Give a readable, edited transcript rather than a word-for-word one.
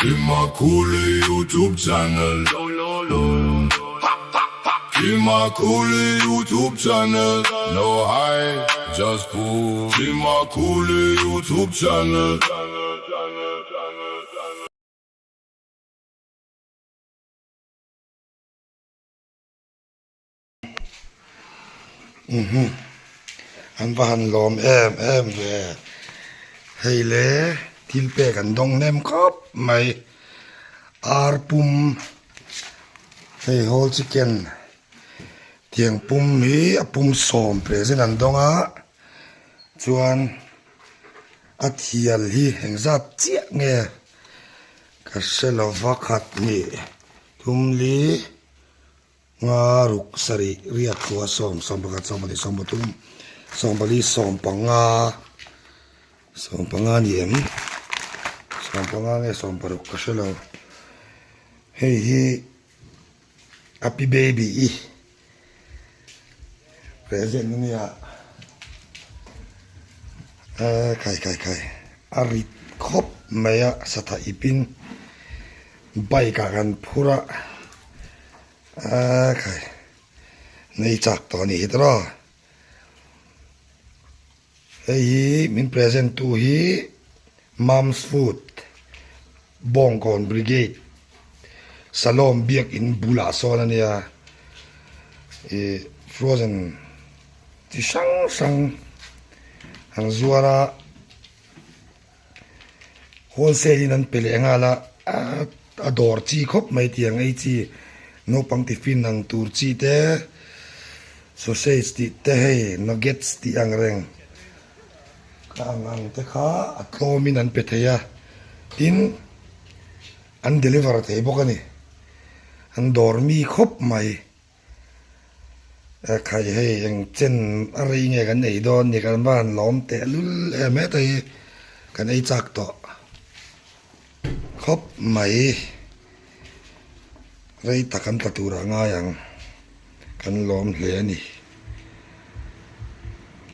Kimakuli YouTube channel Kimakuli YouTube channel No high, just cool Kimakuli YouTube channel. An va han lawm em em ve hei le thil pek an dawng hnem khawp mai ar pum hei whole chicken tiang pum hi a pum sawm present an dawng a chuan a thial hi engzat chiah nge ka hre lova khat hnih thum li. Nga ruk sarih riat khua sawm 11 20 33 24 15 15 ni em 15 nge 16 ka hre lo hei hi api baby i present ania eh khai khai khai a rit khawp mai a satha ipin bike ah kan phur a. A khai nei chak tawh a nih hi tawh hei hi min present tu hi Mom's Food Bawngkawn Brigade Salom biakin bulah sawn a nia ih frozen chi hrang hrang an zuar a. Wholesale in an pe leh nghal a, a dawr chi khawp mai tiang ei chi naupang tiffin ang tur chi te sausage tih te hei nuggets tih ang reng kha ang ang te kha a tlawm in an pe thei a tin an deliver thei bawk a ni an dawr mi khawp mai. Khai hei eng chen a rei nge kan ei dawn ni kan van lawm teh lul em heta hi kan ei chak tawh khawp mai rei tak an tla turah ngai ang kan lawm hle a ni.